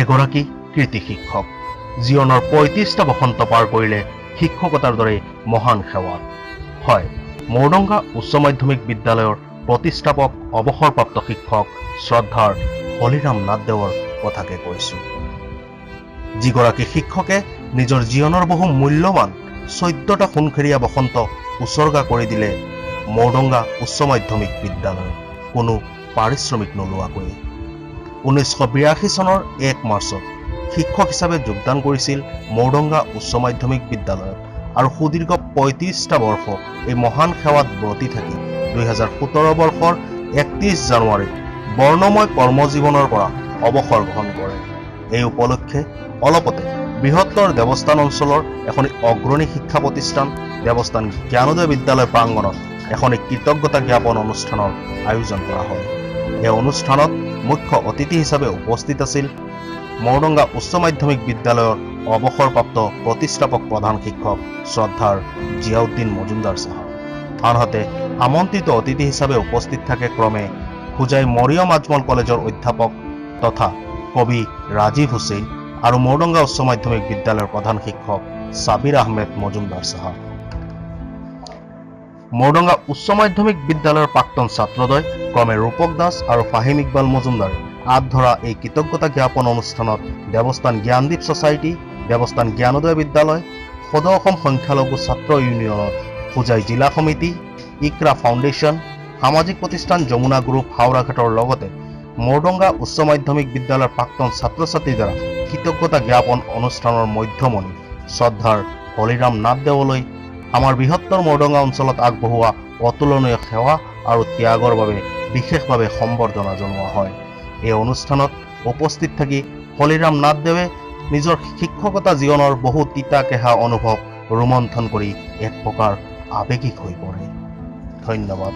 এগৰাকী কৃতি শিক্ষক জীৱনৰ 35টা বসন্ত পাৰ কৰিলে শিক্ষকতাৰ দৰে মহান সেৱাত। হয়, মৌডংগা উচ্চ মাধ্যমিক বিদ্যালয়ৰ প্ৰতিষ্ঠাপক অৱসৰপ্ৰাপ্ত শিক্ষক শ্ৰদ্ধাৰ হলিৰাম নাথদেৱৰ কথাকে কৈছোঁ, যিগৰাকী শিক্ষকে নিজৰ জীৱনৰ বহু মূল্যৱান 14টা সোণসেৰীয়া বসন্ত উছৰ্গা কৰি দিলে মৌডংগা উচ্চ মাধ্যমিক বিদ্যালয়ত কোনো পাৰিশ্ৰমিক নোলোৱাকৈয়ে। 1982 চনৰ 1 মাৰ্চত শিক্ষক হিচাপে যোগদান কৰিছিল মৌডংগা উচ্চ মাধ্যমিক বিদ্যালয়ত আৰু সুদীৰ্ঘ 35টা বৰ্ষ এই মহান সেৱাত ব্ৰতী থাকি 2017 বৰ্ষৰ 31 জানুৱাৰীত বৰ্ণময় কৰ্মজীৱনৰ পৰা অৱসৰ গ্ৰহণ কৰে। এই উপলক্ষে অলপতে বৃহত্তৰ দেৱস্থান অঞ্চলৰ এখনি অগ্ৰণী শিক্ষা প্ৰতিষ্ঠান দেৱস্থান জ্ঞানোদয় বিদ্যালয় প্ৰাংগণত এখনি কৃতজ্ঞতা জ্ঞাপন অনুষ্ঠানৰ আয়োজন কৰা হয়। এই অনুষ্ঠানত মুখ্য অতিথি হিচাপে উপস্থিত আছিল মৌডংগা উচ্চ মাধ্যমিক বিদ্যালয়ৰ অৱসৰপ্ৰাপ্ত প্ৰতিষ্ঠাপক প্ৰধান শিক্ষক শ্ৰদ্ধাৰ জিয়াউদ্দিন মজুমদাৰ চাহাব। আনহাতে আমন্ত্ৰিত অতিথি হিচাপে উপস্থিত থাকে ক্ৰমে হোজাই মৰিয়ম আজমল কলেজৰ অধ্যাপক তথা কবি ৰাজীৱ হুছেইন আৰু মৌডংগা উচ্চ মাধ্যমিক বিদ্যালয়ৰ প্ৰধান শিক্ষক ছাবিৰ আহমেদ মজুমদাৰ চাহাব। মৌডংগা উচ্চ মাধ্যমিক বিদ্যালয়ৰ প্ৰাক্তন ছাত্ৰদ্বয় ক্ৰমে ৰূপক দাস আৰু ফাহিম ইকবাল মজুমদাৰে আঁত ধৰা এই কৃতজ্ঞতা জ্ঞাপন অনুষ্ঠানত দেৱস্থান জ্ঞানদীপ ছ'চাইটি, দেৱস্থান জ্ঞানোদয় বিদ্যালয়, সদৌ অসম সংখ্যালঘু ছাত্ৰ ইউনিয়নৰ হোজাই জিলা সমিতি, ইকৰা ফাউণ্ডেশ্যন, সামাজিক প্ৰতিষ্ঠান যমুনা গ্ৰুপ হাওৰাঘাটৰ লগতে মৌডংগা উচ্চ মাধ্যমিক বিদ্যালয়ৰ প্ৰাক্তন ছাত্ৰ ছাত্ৰীৰ দ্বাৰা কৃতজ্ঞতা জ্ঞাপন অনুষ্ঠানৰ মধ্যমণি শ্ৰদ্ধাৰ হলিৰাম নাথদেৱলৈ আমাৰ বৃহত্তৰ মৌডংগা অঞ্চলত আগবঢ়োৱা অতুলনীয় সেৱা আৰু ত্যাগৰ বাবে বিশেষভাৱে সম্বৰ্ধনা জনোৱা হয়। এই অনুষ্ঠানত উপস্থিত থাকি হলিৰাম নাথদেৱে নিজৰ শিক্ষকতা জীৱনৰ বহু তিতা কেঁহা অনুভৱ ৰোমন্থন কৰি এক প্ৰকাৰ আৱেগিক হৈ পৰে। ধন্যবাদ।